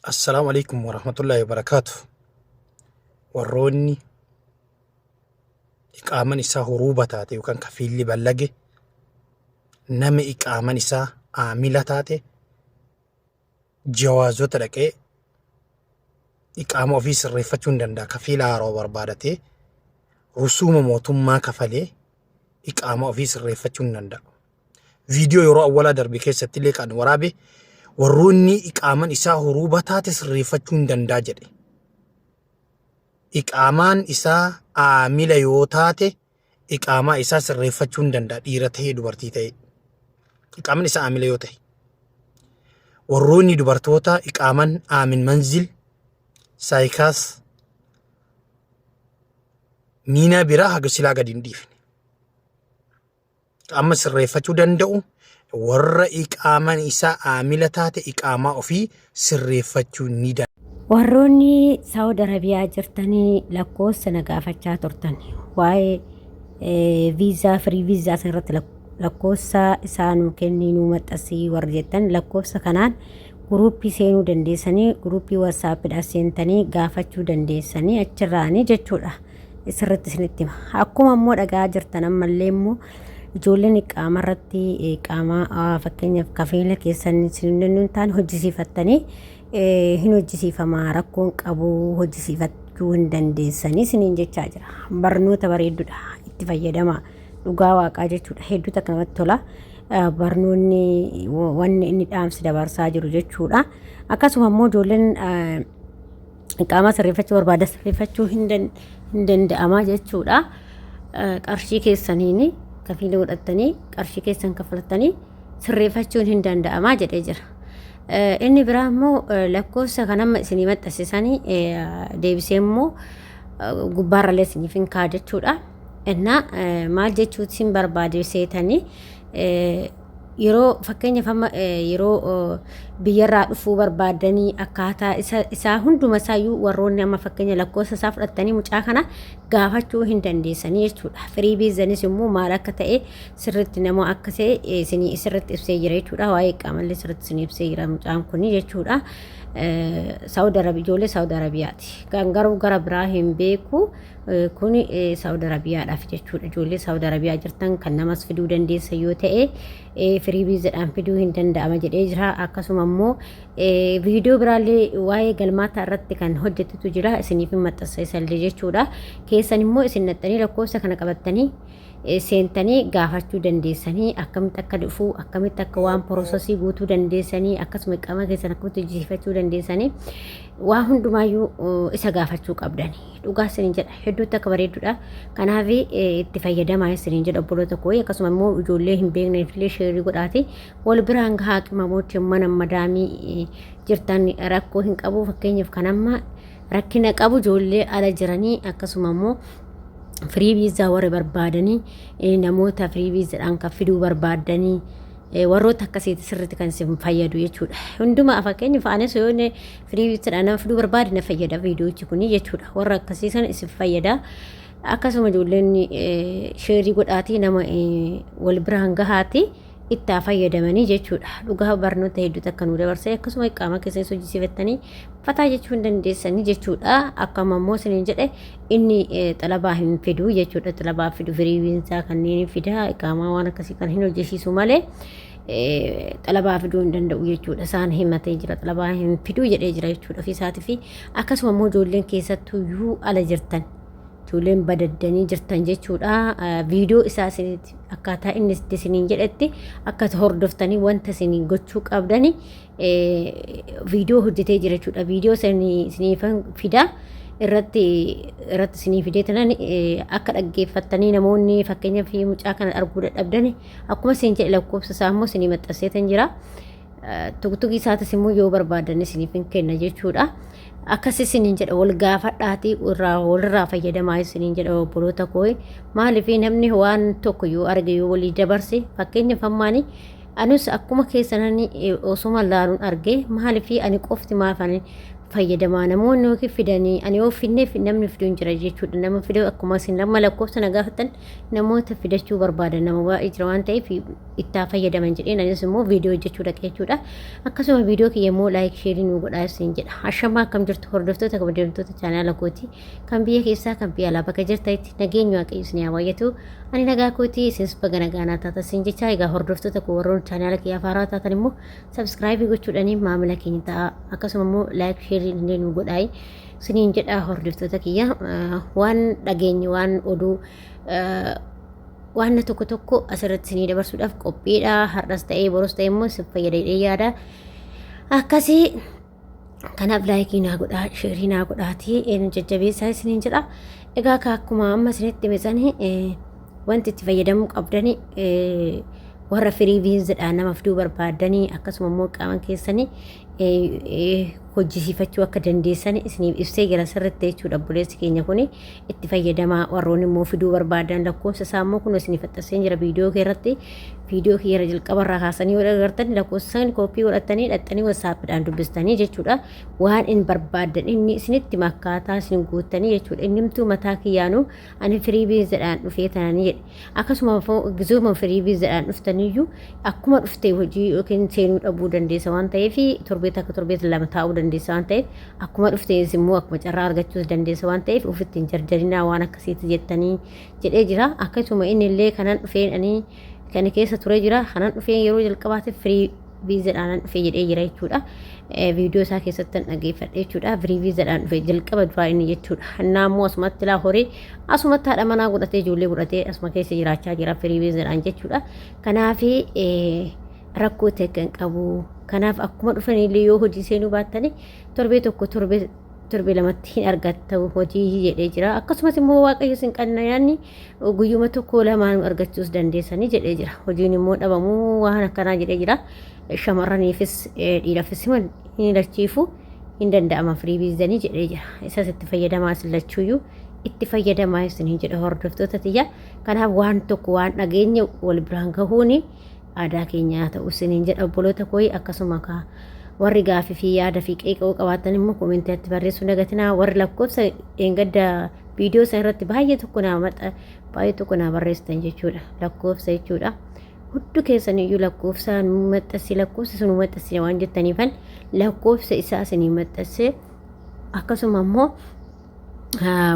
Assalaamu alaikum warahmatullaahi wabarakaatu. Warroonni iqaaman isaa huruuba taate yookaan kafiilli ballage nama iqaaman isaa aamila taate jawaazota dhaqee iqaama ofii sirreeffachuu hin danda'a. Kafiila haarawaa barbaadatee rusuuma mootummaa kafalee iqaama ofii sirreeffachuu hin danda'a. Viidiyoo yeroo awwalaa darbe keessatti illee kan waraabe warroonni iqaaman isaa huruuba taate sirreeffachuu hin danda'a jedhe. Iqaamaan isaa aamila yoo taate iqaamaa isaa sirreeffachuu hin danda'a dhiira ta'ee dubartii ta'ee. Iqaaman isaa aamila yoo ta'e. Warroonni dubartoota iqaaman aamin manzil saayikaas miinaa biraa haga silaa gadi hin dhiifne. Amma sirreeffachuu danda'u warra iqaaman isaa aamila taate iqaamaa ofii sirreeffachuu ni danda'a. Warroonni Saawud Arabiyaa jirtanii lakkoofsa na gaafachaa turtan waa'ee viizaa firii viizaa san irratti lakkoofsa isaa nuu kennii nuu maxxansii warri jettan lakkoofsa kanaan guruuppii seenuu dandeessanii guruuppii wasaappiidhaan seentanii gaafachuu dandeessanii achirraanii jechuudha. Sirriitti isinitti hima. Akkuma immoo dhagaa jirtan ammallee immoo ijoolleen qaama irratti qaama fakkeenyaaf kafeela keessan isin hin taane hojjisiifattanii hin hojjisiifama rakkoon qabu hojjisiifachuu hin dandeessanii isiniin jechaa jira. Barnoota bareedduudha itti fayyadama dhugaa waaqaa jechuudha hedduu takka namatti tola. Barnoonni wanni inni dhaamsi dabarsaa jiru jechuudha. Akkasuma immoo ijoolleen qaama sirreeffachuu barbaada sirreeffachuu hin danda'ama jechuudha. Qarshii keessaniin kafiila godhattanii qarshii keessan kaffaltanii sirreeffachuun hin danda'ama jedhee jira. Inni biraa immoo lakkoofsa kan amma isinii maxxansisanii deebisee immoo gubbaarrallee isiniif hin kaa jechuudha. Innaa maal jechuutti isin barbaade seetanii yeroo fakkeenyaaf amma yeroo biyyarraa dhufuu barbaadanii akkaataa isaa hunduma isaayyuu warroonni amma fakkeenya lakkoofsa isaa fudhattanii mucaa kana gaafachuu hin dandeessanii jechuudha. Firii biizanis immoo maal akka ta'e sirriitti nama akka ta'e isinii sirriitti ibsee jira jechuudha. Waa'ee qaamallee sirriitti isinii ibsee jira mucaan kun jechuudha. Saawud Arabi ijoollee Saawud Arabiyaati. Kan garuu gara biraa hin beeku. Kuni Saawud Arabiyaadhaaf jechuudha. Ijoollee Saawud Arabiyaa jirtan kan namas fiduu dandeessa yoo ta'e firii viizaadhaan fiduu hin danda'ama jedhee jira. Akkasuma immoo viidiyoo biraallee waa'ee galmaataa irratti kan hojjetutu jira. Isiniif hin maxxansa isallee jechuudha. Keessan immoo isin naxxanii lakkoofsa kana qabattanii seentanii gaafachuu dandeessanii akkamitti akka dhufuu akkamitti akka waan porosesii guutuu dandeessanii akkasuma qaama keessan akkamitti hojjechiifachuu dandeessanii waa hundumaayyuu isa gaafachuu qabdani dhugaa isiniin jedha hedduutti akka bareedduudha kanaaf itti fayyadamaa isiniin jedha obboloota koo akkasuma immoo ijoollee hin beekneef illee sheerii godhaati wal biraan gahaa qimamooti mana madaamii jirtan rakkoo hin qabu fakkeenyaaf kan amma rakkina qabu ijoollee ala jiranii akkasuma immoo firii viizaa warri barbaadanii namoota firii viizaadhaan kan fiduu barbaadanii warroota akkasiiti sirriitti kan isin fayyadu jechuudha. Hundumaa fakkeenyaaf anis yoo inni firii viizaadhaan nama fiduu barbaade na fayyada viidiyoochi kuni jechuudha. Warra akkasii sana isin fayyada. Akkasuma ijoolleen sheerii godhaatii nama wal biraan gahaati. Itti haa fayyadamanii jechuudha. Dhugaa barnoota hedduutu akka nu dabarse akkasuma qaama keessan hojjisiifattanii fataa jechuu hin dandeessanii jechuudha. Akkuma immoo isiniin jedhe inni xalabaa hin fidu jechuudha. Xalabaa fidu firii wiinsaa kanneen fida qaamaa waan akkasii kan hin hojjisiisu malee xalabaa fiduu hin danda'u jechuudha. Isaan himatee jira xalabaa hin fiduu jedhee jira jechuudha ofii isaatii fi akkasuma immoo ijoolleen keessattuu ala jirtan. Ijoolleen badaddanii jirtan jechuudha. Viidiyoo isaa isinitti akkaataa inni itti isiniin jedhetti akka hordoftanii wanta isiniin gochuu qabdani viidiyoo hojjetee jira jechuudha. Viidiyoo isiniifan fida irratti irratti isinii fidee tanan akka dhaggeeffattanii namoonni fakkeenyaaf mucaa kana arguu dadhabdani akkuma isin jedhe lakkoofsa isaa immoo isinii maxxanseetan jira. Tuktukii isaatis immoo yoo barbaadan isiniif hin kenna jechuudha. Akkas isiniin jedha wal gaafadhaatii irraa walirraa fayyadamaa isiniin jedha obboloota koo. Maaliif namni waan tokko yoo arge yoo walii dabarse fakkeenyaaf ammaani anis akkuma keessanani osuma laaluun arge maaliif ani qofti maaf ani Fayyadamaa namoonni yookiin fidanii ani yoo finneef namni fiduu hin jira jechuudha. Nama fiduu akkuma isin nama lakkoofsa na gaafattan namoota fidachuu barbaadan nama baay'ee jira waan ta'eef ittaa fayyadaman jedheen anis immoo viidiyoo hojjechuu dhaqe jechuudha. Akkasuma viidiyoo kiyya immoo like share nuu godhaa isin jedha. Ashamaa, akkam jirtu hordoftoota kabajamtoota chaanaala kooti, kan biyya keessaa, kan biyya alaa, bakka jirtanitti nageenyi Waaqayyo isin haa baay'atu. Ani nagaa kooti, isinis baga nagaa naa taatan isin jecha. Egaa hordoftoota koo warroon chaanaala kiyyaa haaraa taatan immoo subscribe gochuudhaan maamila keenya ta'a. Akkasuma immoo like share illee nu godhaa isiniin jedha. Hordoftoota kiyya, waan dhageenye, waan oduu, waan tokko tokko asirratti isinii dabarsuudhaaf qophiidha. Har'as ta'ee borus ta'e immoo isin fayyada jedhee yaada. Akkasii kanaaf like naa godhaa, share naa godhaatii eenyu jajjabeessaa isiniin jedha. Egaa akkuma amma isinitti hime wanti itti fayyadamuu qabdani warra free viizaadhaan nama fiduu barbaadanii, akkasuma immoo qaama keessanii hojjisiifachuu akka dandeessan isiniif ibsee jira sirriitti jechuudha. Obboleessi keenya kun itti fayyadamaa. Warroonni immoo fiduu barbaadan lakkoofsa isaa immoo kun isiniif maxxansee jira viidiyoo irratti. Viidiyoo kiyya jalqabarraa kaasanii yoo agartan lakkoofsa isaanii copy godhatanii dhaqxanii WhatsAppiidhaan dubbistanii jechuudha. Waan hin barbaadan inni isinitti makkaataa isin guuttanii jechuudha. Innimtuu mataa kiyyaanuu ani free viizaadhaan dhufee tananii jedhe. Akkasuma gizuma free viizaadhaan dhuftaniyyuu akkuma dhuftee hojii yookiin seenuu dhabuu dandeessa waan ta'eef, torbee takka, torbee lama taa'uu dandeessa waan ta'eef, akkuma dhuftees immoo akkuma carraa argachuus dandeessa waan ta'eef ofitti hin jarjarinaa waan akkasiiti jettanii jedhee jira. Akkasuma inni illee kanan dhufeen ani kan keessa ture jira, kanan dhufeen yeroo jalqabaatiif free viizaadhaan dhufee jedhee jira jechuudha. Viidiyoo isaa keessatti dhageeffadhe jechuudha. Free viizaadhaan dhufee jalqaba duraa inni jechuudha. Innaa immoo asumatti laa horii asumatti haadha manaa godhatee, ijoollee godhatee asuma keessa jiraachaa jira free viizaadhaan jechuudha. Kanaaf rakkoo ta'e kan qabu. Kanaaf akkuma dhufanillee yoo hojii seenuu baattanii torbee tokko, torbee lamatti hin argatta hojii jedhee jira. Akkasumas immoo Waaqayyo isin qannayaanni guyyuma tokko lamaan argachuus dandeessanii jedhee jira. Hojiin immoo dhabamuu waan akkanaa jedhee jira. Shamarraniifis dhiirafis hin lachiifu hin danda'ama free viizanii jedhee jira. Isas itti fayyadamaa, isin lachuuyyuu itti fayyadamaa isin jedha, hordoftoota tiyya. Kanaaf waan tokko waan dhageenye wal biraan gahuuni aadaa keenyaa ta'u isiniin jedha, obboloota kooyi. Akkasuma kaa warri gaafii fi yaada fi qeeqa'uu qabaatan immoo commentiitti barreessuu dagatinaa. Warri lakkoofsa dheengadda viidiyoo sana irratti baay'ee tokko naa maxa, baay'ee tokko naa barreessitan jechuudha, lakkoofsa jechuudha. Hudduu keessan iyyuu lakkoofsa nu maxxansi, lakkoofsa sun maxxansi waan jettaniifan lakkoofsa isaa isinii maxxansee, akkasuma immoo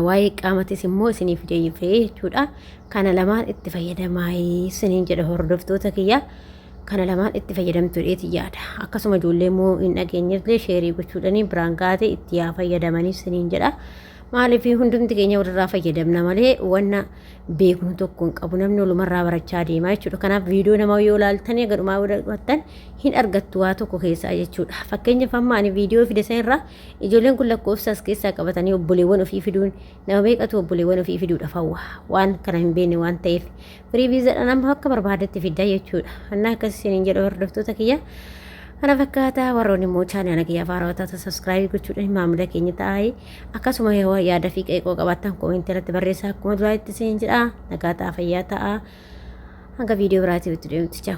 waa'ee qaamatis immoo isiniif deebifee jechuudha. Kana lamaan itti fayyadamaa isiniin jedha, hordoftoota kiyya. Kana lamaan itti fayyadamtu dheeti yaada. Akkasuma ijoollee immoo hin dhageenyellee share gochuudhaan biraan gaate itti yaa fayyadamanii isiniin jedha. Maaliif hundumti keenya walirraa fayyadamna malee wanna beeknu tokko hin qabu, namni walumarraa barachaa deemaa jechuudha. Kanaaf viidiyoo namaa yoo ilaaltanii gadhumaa yoo daawwattan hin argattu waa tokko keessaa jechuudha. Fakkeenyaaf amma ani viidiyoo fide san irraa ijoolleen kun lakkoofsa as keessaa qabatanii obboleewwan ofii fiduun, nama meeqatu obboleewwan ofii fiduudhaaf hawwa waan kana hin beekne waan ta'eef, free viizaadhaan amma akka barbaadetti fidda jechuudha. Annaa akkas isiniin jedhu, hordoftoota kiyya. Kana fakkaataa. Warroonni immoo chaanaala kiyya haarawaa taatan subscribe gochuudhaan maamila keenya ta'aa. Akkasuma yoo yaada fi qeeqoo qabaattan comment irratti barreessaa. Akkuma duraatti isiniin jedha, nagaa ta'a, fayyaa ta'a. Hanga viidiyoo biraatii itti deemtu, ciao.